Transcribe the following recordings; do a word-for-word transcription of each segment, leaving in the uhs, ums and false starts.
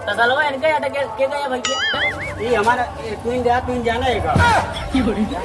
ससुरवा इनका अटक के, के गया भैया? ये हमारा, ये तू ही जा, तू ही जाना है का? अरे, भैया।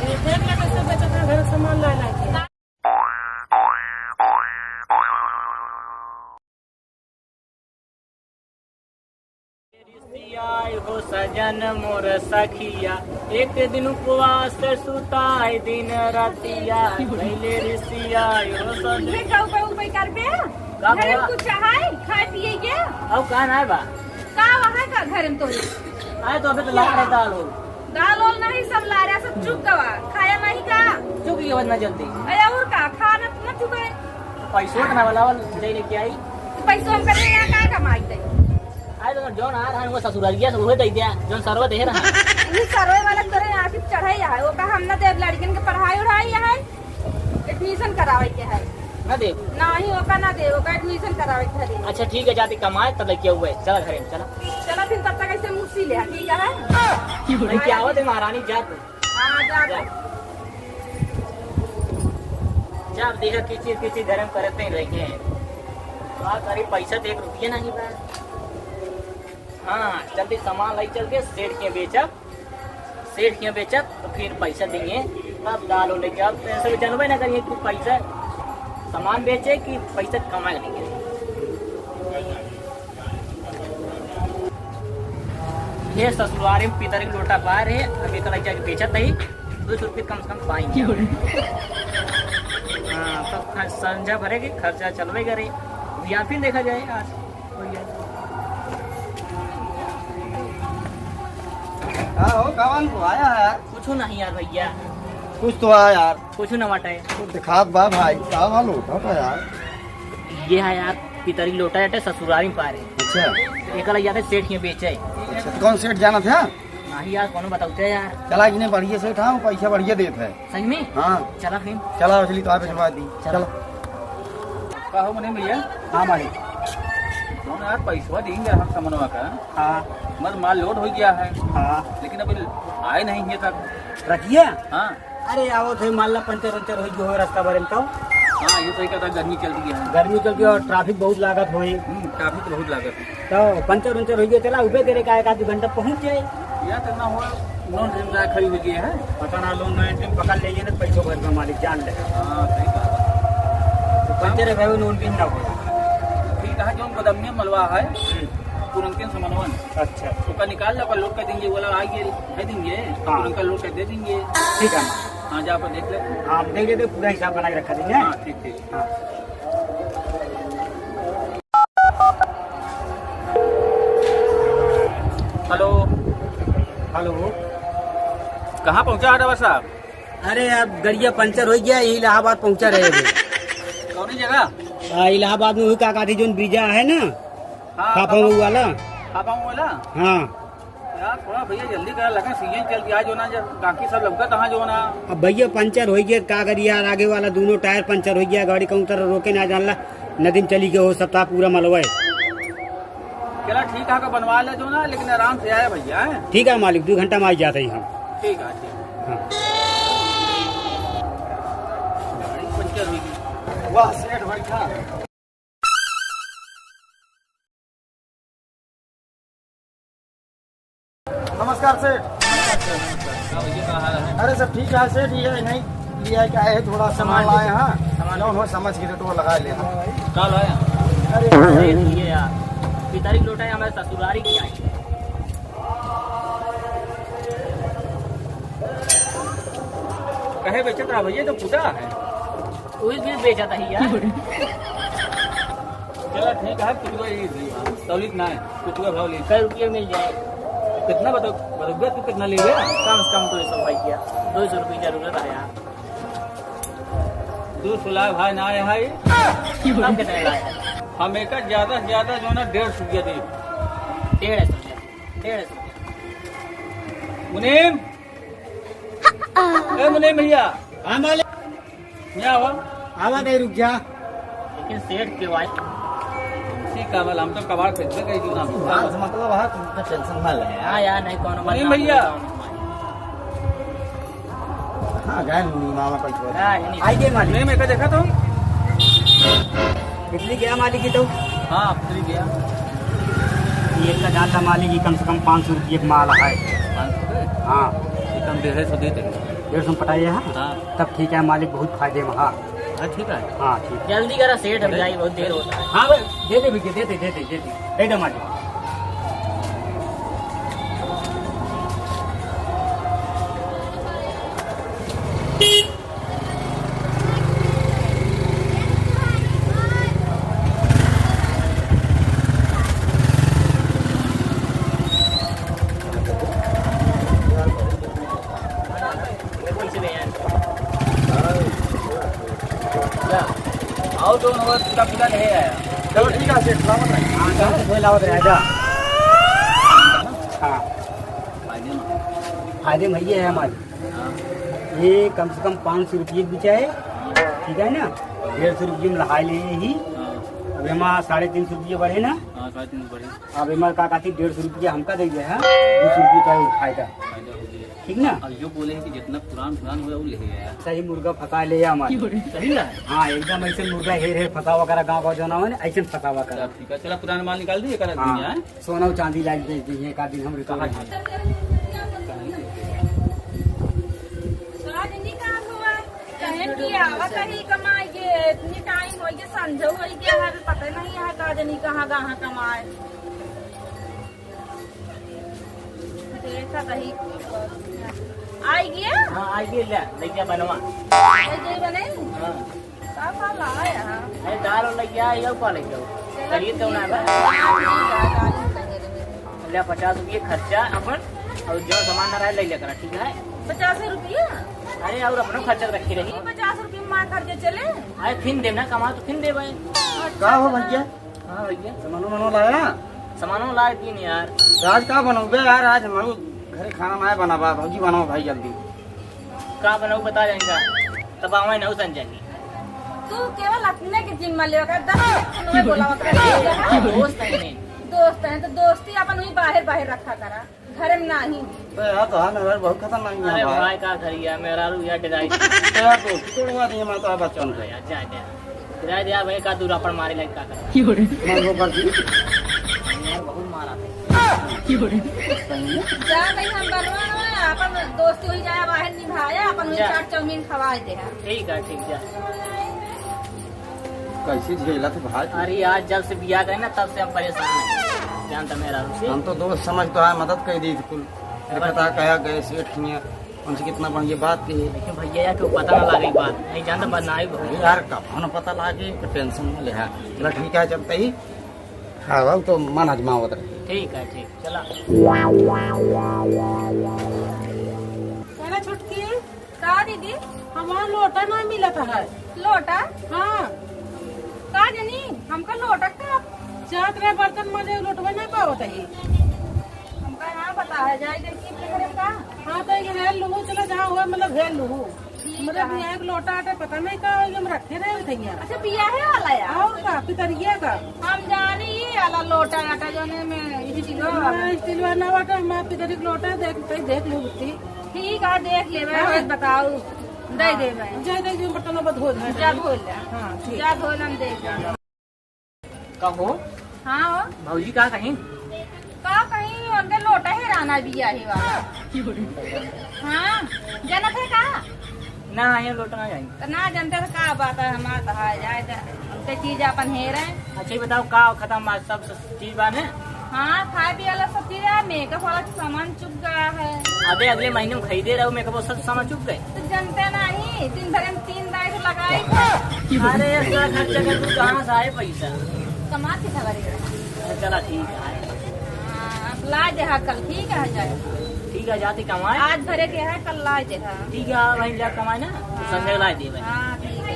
ये देख ले कैसे बेचत है, घर सामान ला ला के। रिसियाई हो सजन मोर सखिया, एक दिन उपवास सुताई दिन रतिया, कैले रिसियाई हो सजन। ये का उपाय, उपाय करबे? का घरे में हुआ? कुछ है, खाए पिए के? अब का ना बा? का वहाँ का घर में तोरे? आए तो अबे तो लाग रहे दाल हो। दाल ओल नहीं, सब लार्या, सब चुक गवा, खाया नहीं का? चुक गई वरना जल्दी। अरे और का, खाना न चुके। पैसो इतना वाला वाला जाई लेके आई। तो पैसो हम करे यहाँ का कमाई दे? आए तो जौन आ रहा है वो ससुरालिया से उहे दे दिया, जौन सरवा दे रहा। ये सरवे वाला तोरे आँखी चढ़ाई है, वो का हम न देब, लड़किन के पढ़ाई उढ़ाई है। Admission करावे के है। ना देब? नाही, ओका ना देब, ओका admission करावे के है। अच्छा ठीक है, जाते कमाए तब लेके आउए। चला घरे में, चला। चला फिर तब तक ऐसे मुर्सी ले, ठीक है? लेके आवत है महारानी, जा तू। हाँ, जा जा। तू। जा, अब देखा किचिर किचिर घर में करते ही रह गए हैं। का करी, पैसा तो एक रुपया नहीं बा। हाँ, जल्दी सामान लाई चल के सेठ के बेचब। सेठ के बेचब तो फिर पैसा देंगे, तब दाल हो लेके। अब तो ऐसे भी जानबे ना करिए कि पैसा सामान बेचे कि पैसा कमाए लेके। ये ससुरारे में पितरी लोटा पा रहे, अब एक लग जाके बेचत ही, दो सौ रुपये कम से कम पाएंगे। हाँ, तब खर्च, संझा भरे के खर्चा चलबे करे, या फिर देखा जाए आज। का हो, कवन को आया है यार? कुछ नहीं यार भैया। कुछ तो आ यार। कुछ ना बाटे। तो दिखात बा भाई, का बा लोटा था यार? ये है यार, पितरी लोटा है, ससुरारी में पा रहे। अच्छा। एक लग जाते सेठ के बेचे। अच्छा, तो कौन सेठ जाना था? नहीं यार, कौनो बताते यार। चला, इन्हें बढ़िया सेठ, हाँ, वो पैसा बढ़िया देत है। सही में? हाँ। चला फिर। चला, असली तो आप भिजवा दी। चला। चला। का हो मने भैया? हाँ मालिक। कौन यार, पैसवा देंगे हम समनवा का। हाँ। मगर माल load हो गया है। हाँ। लेकिन अभी आए नहीं है तक। रखिए। हाँ। अरे, आवत है, मान ला पंचर वंचर हो गयो हो रास्ता भरे में तो। हाँ, ये सही कहता, गर्मी चल रही है। गर्मी चल रही है और traffic बहुत लागत होई। हम्म, traffic तो बहुत लागत है। तो पंचर वंचर हो गया, चला उबे करे का एक आध घंटा पहुँच जाए। या तो ना हो, नॉन ट्रेन का खड़ी हो गई है। पता ना, लोन नॉन ट्रेन पकड़ लेंगे ना, पैसों भर में मालिक जान ले। हाँ, सही कहा। तो पंचर है भाई, नॉन ट्रेन ना हो। ठीक है, जो गोदाम में मलवा है, हम्म। तुरंत के समनवन। अच्छा। ओका निकाल लो, ओका load कर देंगे, वाला आ गया, दे देंगे, हाँ। तुरंत का load कर दे देंगे। ठीक है। हाँ, जा पर देख ले। हाँ, देख लेते, पूरा हिसाब बना के रखा देंगे। हाँ, ठीक, ठीक। हाँ। हेलो। हेलो। कहाँ पहुँचा है ड्राइवर साहब? अरे, अब गड़िया पंचर हो गया, इलाहाबाद पहुँचा रहे अभी। कौन सी जगह? आ, इलाहाबाद में वही का कहती जोन ब्रिजा है ना, हाँ, फाफा मऊ वाला। फाफा मऊ वाला? हाँ। यार, थोड़ा भैया जल्दी करा, लगा सीजन चल गया, जो ना, जब बाकी सब लौका कहाँ जो ना। अब भैया पंचर हो गया, का करी यार, आगे वाला दोनों टायर पंचर हो गया, गाड़ी कौन तरह रोके ना जानला, नदी में चली गई हो सकता पूरा मलवा है। चला ठीक है, का बनवा ले जो ना, लेकिन आराम से आए भैया, हैं? ठीक है मालिक, दो घंटा में आ जाते ही हम। ठीक है, ठीक। हाँ। गाड़ी पंचर हुई। वाह, सेठ बैठा। नमस्कार सेठ। नमस्कार, नमस्कार। का भैया, का हाल है? अरे सब ठीक है सेठ, ये नहीं लिया क्या है, थोड़ा सामान सामान लाए हैं। सामान जौन हो समझ के रेटवा लगा ले। का लाया? अरे सेठ, ये यार, पितरी लोटा है, हमारे ससुरारी की आई। कहे बेचत रहा भैया, तो फूटा है। वही भी बेचत ही यार। चला ठीक है, कुछ भाई तौलिक ना है, कुछ भाव ले। कै रुपये मिल जाए। कितना बता, बतौबे तू कितना लेबे? कम से कम दो सौ भैया, दो सौ रुपये जरूरत है यार। दो सौ लाए भाई ना आए है। कम कितने लाए? हम एक ज्यादा से ज्यादा जो ना डेढ़ सौ रुपया दे। डेढ़ सौ रुपया, डेढ़ सौ रुपया। मुनीम, ए मुनीम भैया। हाँ मालिक। क्या हुआ? आवा दे, रुक जा। लेकिन सेठ के भाई। ठीक है, हम तो कबाड़ फेंकबे कही दूँ ना। हाँ, मतलब है, तुम तो tension ना ले। हाँ यार, नहीं कोनो बात नहीं ना। भैया। हाँ, गए मुनीम मामा पैसा। हाँ, नहीं। आइए मालिक। नहीं, मैं क्या देखा तो? इतनी क्या मालिक की तो? हाँ, अब तो गया। ये का जाता मालिक, ये कम से कम पाँच सौ रुपये का माल है। पाँच सौ रुपये? हाँ। ये कम डेढ़ सौ दे देंगे। डेढ़ सौ में पटाइए, हाँ? हाँ। तब ठीक है मालिक, बहुत फायदे में, हाँ। हाँ, ठीक है। हाँ, ठीक है। जल्दी करा सेठ, हम अरे। जाई, बहुत देर होता है। हाँ भाई, दे दे भैया, दे दे, दे दे, दे दे, दे दे मालिक। आओ, जो होगा, टूटा फूटा नहीं आया। चलो, ठीक है, सेठ, सलामत रहे। हाँ, सलामत रहे, लावत रहे, आजा। हाँ। फायदे में। फायदे में ये है हमारे। हाँ। ये कम से कम पाँच सौ रुपये की बिचाए, ठीक है ना? डेढ़ सौ रुपये में लहाई ले ही। हाँ। अब एमा साढ़े तीन सौ रुपये बढ़े ना? हाँ, साढ़े तीन सौ बढ़े। अब एमा का कहती, डेढ़ सौ रुपया हमका दे दे, हाँ? दो सौ रुपया का फायदा। फायदा हो गया। ठीक ना? अब जो बोले हैं कि जितना पुरान पुरान हो, वो ले आया। सही मुर्गा फंसा ले आ हमारे। सही है? हाँ, एकदम ऐसे मुर्गा हेर हेर फंसावा करा, गाँव गाँव जाना हो ना, ऐसे फंसावा करा। चला, ठीक है, चला, पुराना माल निकाल दीजिए, करा हाँ। दीजिए, हाँ? सोना और चांदी ला के दे दीजिए, एक आध दिन हम रिकवर कहाँ हैं। का जनी का हुआ? कहे कि आवत ही कमाई के, इतनी टाइम हो गया, संझो हो गया है, अभी पता नहीं है का जनी कहाँ गया कमाए। देखा कहीं आई गया? हाँ, आई गया, ले, ले गया बनवा। ले गई बने? हाँ। का का लाया? अरे दाल और लइके आ, यौ का लइके आओ। चलो खरीद दो ना ठीक बा। है, ठीक है, दाल और लइके रही। ले पचास रुपये खर्चा अपन, और जो सामान ना रहे ले लेकर, ठीक है? पचास रुपया? अरे और अपनो खर्चा रखी रही। ये पचास रुपये में मार खर्चे चले? अरे फिन देब ना, कमा तो फिन देब। अच्छा, का हो चला। भैया? हाँ भैया। सामानो मनो लाया? सामानो ला दिन यार। तो आज का बनौबे यार? आज हमारे घरे खाना ना बनाबा, भौजी बनाओ भाई जल्दी। का बनाऊ बता जाएगा, तब आवे ना संजय जी। तू केवल अपने के जिम्मा लेवा कर, दस लोग को नहीं बोलावा कर। दोस्त है नहीं। दोस्त है तो दोस्ती अपन वही बाहर बाहर रखा करा, घर में नहीं। तो यार तो हाँ मेरा बहुत खतरनाक है अरे भाई। भाई का घर यार, मेरा रू यार डराई। तो यार दोस्ती तोड़वा दिए मैं तो बच्चों को। यार जा जा। गिरा दिया भाई, का दूर अपन मारे लायक का कर। मन वो कर दी। यार बहुत मारा थे। जा भाई, हम बनवा ना, अपन दोस्त हुई जाए, बाहर निभाया, अपन वही जा। चाट चाउमीन खवाए दे। ठीक है, ठीक जा। कैसे झेला थे भाई? अरे यार, जब से बिया गए ना, तब से हम परेशान हैं। जानता मेरा रूसी। हम तो दोस्त समझ तो है, मदद कर दी थी कुल। अरे पता कहा गए सेठ किया। उनसे कितना बढ़िया बात की है। लेकिन भैया यार, क्यों पता ना लागे बात। नहीं जानता, बदनामी बहुत। अरे यार, कब ना पता लागे, तो टेंशन ना ले। हाँ, चला ठीक है, चलते ही। हाँ, अब तो मन आजमावत रहे। ठीक है, ठीक, चला। अरे छुटकी। का दीदी? हमारा लोटा ना मिलत है। लोटा? हाँ। का जनी, हमका लोटा का? जात रहे बर्तन माजे, लोटवा ना पावत है। हमका ना पता है, जाए देखी अपने घरे का। हाँ, तो एक हेल लूहू, चला जहाँ हुआ, मतलब हेल लूहू। ठीक मतलब है। यहाँ एक लोटा आटे, पता नहीं का, हम रखे रहे थे यहाँ। अच्छा, बियाहे वाला यार? और का, पितरिया का? हम जानी ये वाला लोटा आटा, जोने में स्टील वाला। हाँ, स्टील वाला ना आटा, हमारे पितरी का लोटा, देख, देख लो बुद्धि। ठीक है, देख लेबे, हाँ। होत बताऊ, दे हाँ। देबे। जा, दे, जो बर्तन में धो दे। जा धो ले। हाँ, ठीक। जा धो ले, हम दे देबे। का हो? हाँ हो। भौजी का कहीं? का कहीं, उनके लोटा हेराना बियाहे वाला। हाँ, जनत है का? ना, ये लोटा ना जाई। तो ना जनते तो का बात है, हमार तो है, जाए दे। उनके चीज अपन हेरे। अच्छा, ये बताओ, का खत्म आज सब चीज बा ने? हाँ, खाए पिए वाला सब चीज है, मेकअप वाला सामान चुक गया है। अबे अगले महीने में खरीदे रहो मेकअप, वो सब सामान चुक गए। तो जनते नहीं, दिन भर में तीन दाई से लगाई थे। अरे, इतना खर्चा कर तू कहाँ से आए पैसा? कमा के था बड़ी। चला ठीक है। हाँ, अब ला दे हा कल, ठीक है, जाए। ठीक है, जाते कमाए। आज भरे के है, कल ला दे हा। ठीक है, वहीं जा कमाए ना, तो हाँ। संजय ला दे भाई। हाँ, ठीक है।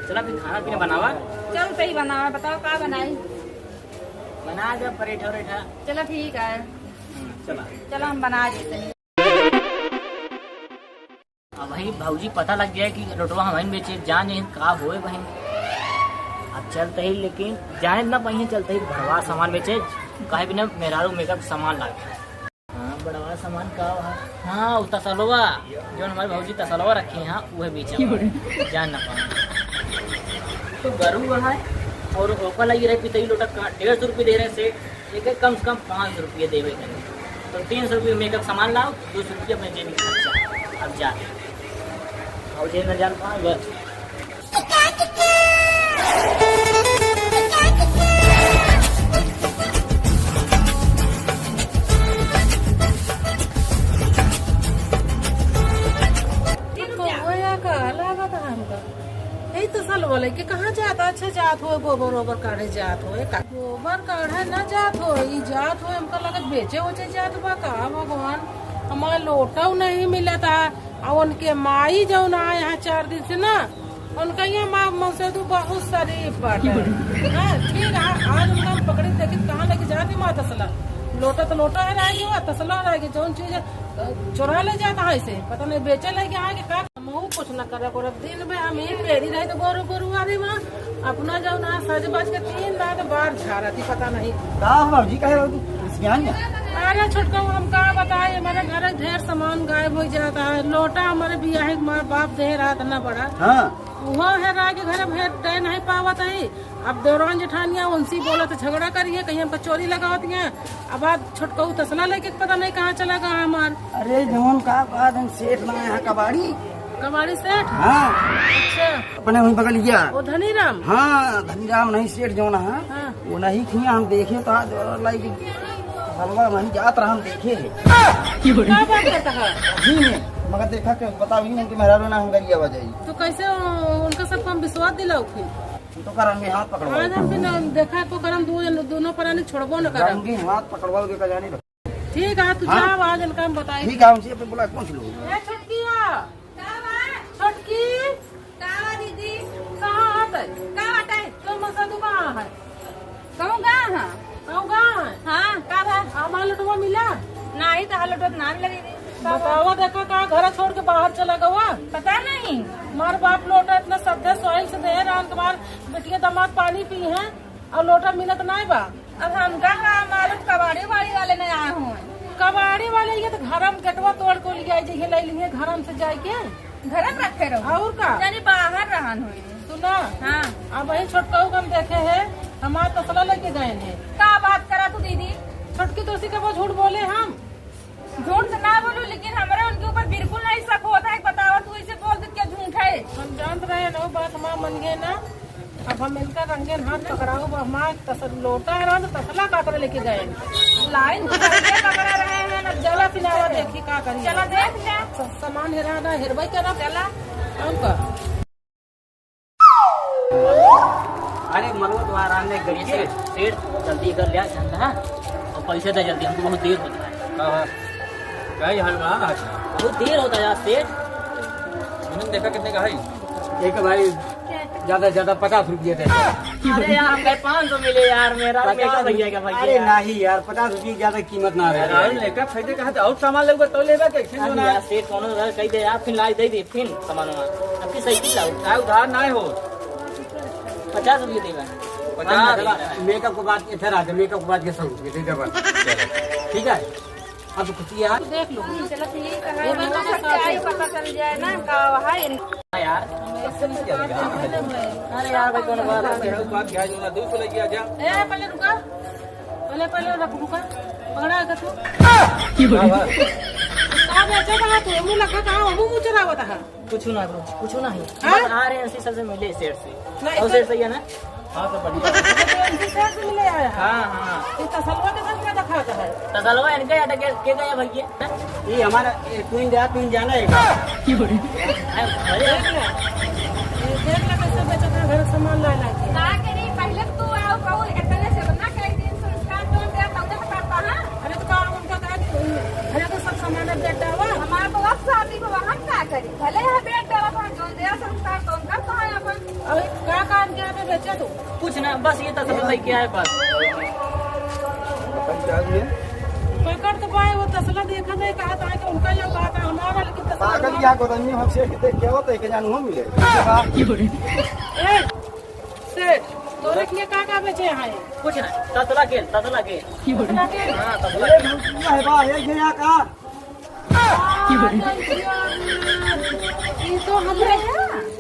चला फिर खाना पीना बनावा। चल, तही बनावा, बताओ का बनाई? बना दे परेठा वरेठा। चलो ठीक है। हम्म, चला। चलो हम बना देते हैं। अब वही भौजी पता लग गया कि लोटवा हमें बेचे, जान नहीं का होए वहीं। अब चलते ही, लेकिन जाने ना पाइए, चलते ही भरवा सामान बेचे, काहे बिना मेहरारू मेकअप सामान लागे। हाँ, बड़वा सामान का हुआ? हाँ, वो तसलवा, जो हमारे भौजी तसलवा रखे हैं, वो है बेचे। जान ना पाए। तो गरू है। और offer लगी रहे, पितई लोटा का डेढ़ सौ रुपये दे रहे सेठ, एक एक कम से कम पाँच सौ रुपये देवे के। तो तीन सौ रुपये मेकअप सामान लाओ, दो सौ रुपये अपने जेब में खर्चा। अब जा। और जेब में जान पाए बस। तो वो या का लागत है हमका। यही तो साल बोले कि कहाँ जात, अच्छा जात हो, गोबर ओबर काढ़े जात हो, का गोबर काढ़े ना जात हो, ई जात हो, हमका लगत बेचे उचे जात बा का भगवान। हमार लोटऊ नहीं मिलत है, और उनके माई जौन आए हैं चार दिन से ना, उनका यहाँ माँ मौसेदू बहुत शरीफ बाटे। हाँ, ठीक है, आज उनका हम पकड़ी देखी कहाँ लेके जाती माँ तसला। लोटा तो लोटा है रह गया, तसला रह गया, जौन चीज, अ, चुरा ले जाता है इसे, पता नहीं बेचे ले गया है कि का। हमहू कुछ न करे करब। दिन में हम ही पेरी रहे तो गोरू गोरुआरी में अपना जौन है सज बज के तीन रात बार झारत ही पता नहीं। का हो बाबूजी, काहे बाबू? सियान में? अरे छोटका, हम का बताए, हमारे घर ढेर सामान गायब हो जाता है। लोटा हमारे बियाहे के माँ बाप दे रहा था ना बड़ा। हाँ। वो है राय के घर में है, दे नहीं पावत है। अब देवरान जेठानिया उनसे बोला तो झगड़ा करिए, कहीं हमका चोरी लगावत हैं। अब आज छोटकऊ तसला लेके पता नहीं कहाँ चला गया हमार। अरे जौन का बात हम सेठ ना यहाँ कबाड़ी। कबाड़ी सेठ? हाँ। अच्छा। अपने वहीं बगलिया। वो धनीराम? हाँ, धनीराम नहीं सेठ जौन है। हाँ। वो नहीं खिया हम देखे तो आज लाइक हलवा वहीं जात रहा हम देखे है। का बात करता है? वही में, मगर देखा के बता वही में कि मेहरारू ना हम गरिया बजाई। तो कैसे उनका सबको हम विश्वास दिलाओ फिर? तू तो कर रंगे हाथ पकड़वा। आज हम बिना देखा को करम दो जन, दोनों प्राणी छोड़बो न करम। रंगे हाथ पकड़वा के का जाने। ठीक है, तू हाँ? जाओ, आज इनका हम बताई। ठीक है, उनसे अपन बोला कौन सी लोग? ए छोटकी आ। का बा? छोटकी। का बा दीदी? कहाँ हाथ है? का बाटे? तो मसा तू कहाँ है? कहूँ गा हाँ। कहूँ गा हाँ। हाँ। का बा? हमार लोटवा मिला? नहीं, तो लोटवा तो ना मिला दीदी। बतावा, देखा का घर छोड़ के बाहर चला गवा? पता नहीं। हमार बाप लोटा इतना श्रद्धा सोइल से दे रहन, तुम्हार बेटिया दामाद पानी पी हैं और लोटा मिलत नहीं बा। अब हमका का मालूम, कबाड़ी उबाड़ी वाले नहीं आए हुए। कबाड़ी वाले ये तो घरम गेटवा तोड़ को लिया, जइहे ले लिए घरम से जाए के। घरम रखे रहो। और का? यानी बाहर रहन हुई। सुना। हाँ। अब वही छोटकऊ के हम देखे हैं, हमार तसला लेके गए हैं। का बात करा तू दीदी? छोटकी तो उसी के वो झूठ बोले हम। झूठ तो ना बोलू, लेकिन हमरा उनके ऊपर बिल्कुल नहीं शक होता है। बतावा, तू ऐसे बोल दे, क्या झूठ है? हम जानत रहे ना, वो बात हमार मन गए ना। अब हम इनका रंगे हाथ पकड़ाऊ, अब हमार तस-, लोटा है ना, तो तसला का करे लेके गए? लाइन तो करके पकड़ा रहे हैं ना। चला फिर आवा, देखी का करी। चला देख ले। स-, सामान हेरा ना, हेरबई करा। चला। हम का? अरे मलवा, तुम्हारा राम ने गरीब सेठ, सेठ, जल्दी कर लिया धंधा और पैसे दे जल्दी, हमको बहुत देर होता है। हाँ, हाँ। क्या ही हाल बा आज? बहुत देर होता है यार सेठ। मैंने देखा कितने का है? एक भाई ज्यादा से ज्यादा पचास रुपये दे। अरे यार, हम कहे पाँच सौ मिले यार, मेरा, पचास मेरा रुपये। भैया का भैया। अरे नहीं यार, पचास रुपये ज्यादा कीमत ना रहे। राहुल, लेकर खरीदे कहा था, और सामान लेगा तो लेगा कैसे अरे होना? यार, सेठ कौनो रहे, कही दे यार, फिर लाई दे दे, फिर सामान वामान। अब की साइकिल लाओ। काय उधार ना हो। पचास रुपये देगा। पचास। मेकअप के बाद इधर आ जा, मेकअप के बाद के सौ रुपये दे देबा। ठीक है, अब खुशी है। देख लो। चलो ठीक है, ये ये बात तो सच है। पता चल जाए ना का है। हाँ यार। अरे यार भाई, कौन बात है? बात क्या है, जो ना दो सौ लेके आ जा। ए, पहले रुका। पहले, पहले रख, रुका। पकड़ा है तू। हाँ, हाँ। का बेचे कहाँ तू? मुँह लगा कहाँ? मुँह, मुँह चलावत है। कुछ ना, कुछ, कुछ ना है। हाँ? बस आ रहे हैं, उसी सबसे मिले सेठ से। नहीं, और तो सेठ सही है ना? हाँ, सब बढ़िया। तो इनसे सेठ से मिले आया है। हाँ, हाँ। ये तसलवा के साथ क्या दिखा है? तसलवा इनका है, के, के गया भैया? ये हमारा, ये twin जा, twin जाना है। की बोली? अरे, अरे। देख ले, ये देख ले कैसे बेचत है घर सामान ला ला के। का करी, पहले तू आओ, कहू, इतने से ना कई दिन संस्कार तो दे, तब तक करता है। अरे तो का उनका का, अरे तो सब सामान अब बेटा हुआ। हमारा तो अब शादी हुआ, हम का करी? भले यहाँ बेटा हुआ, पर जो दे संस्कार तो हम करता है अपन। अरे का काम क्या है बेचे तू? कुछ ना, बस ये तसला लेके आए बस। पकड़ तो पाए, वो तसला देखा नहीं, कहा था कि उनका ये बात है, हमारा लेकिन तसला पागल हमारा। क्या गोदनिया हम सेठ देख के आवत है कि जानू हम मिले। ए, सेठ, तोरे के लिए का का बेचे हैं? कुछ ना, तसला के, तसला के। तसला के? हाँ, तसला के। ये है बा, ये यहाँ का? ई तो हमरे,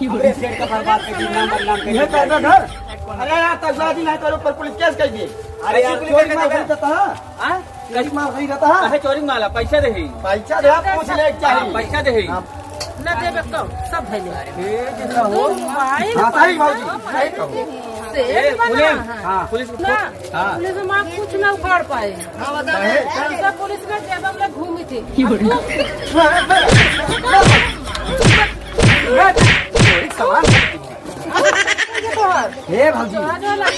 हमरे सेठ का बर्बाद कर दी, नाम बदनाम कर ये दी। तो घर। अरे यार, तक बाजी नहीं तो ऊपर पुलिस केस कर दिए। अरे यार, ऐसी पुलिस चोरी केस मार कर नहीं देता है। हाँ? चोरी मार नहीं रहता है। काहे चोरी माला? पैसा दे ही। पैसा दे, आप पूछ ले, क्या हाँ, है? पैसा दे ही। हाँ। ना देबे कब? सब भइले। ए, जैसा हो। भाई, हाँ, सही भौजी, सही कहो। सेठ ए, बना पुलिस, है। हाँ। पुलिस को ना, हाँ। पुलिस में आप कुछ ना उखाड़ पाए। हाँ, बताइए। ऐसा पुलिस में जेब में घूमी थी। की बोली? अब तू चोरी सामान। ये तो है। हे भौजी,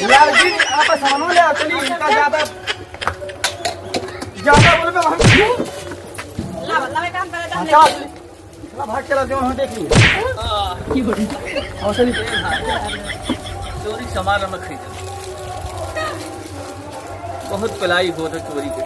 लड़की आप सामानों ले आओ, चलिए, इनका ज्यादा, ज्यादा बोले तो हम ला, ला, काम करे, हाँ, काम चलो, ले। चलो, भाग के ला, जो हम देख लिए। की बोली? और चलिए। चोरी सामान हम खरीदे। बहुत पिलाई होत है चोरी के।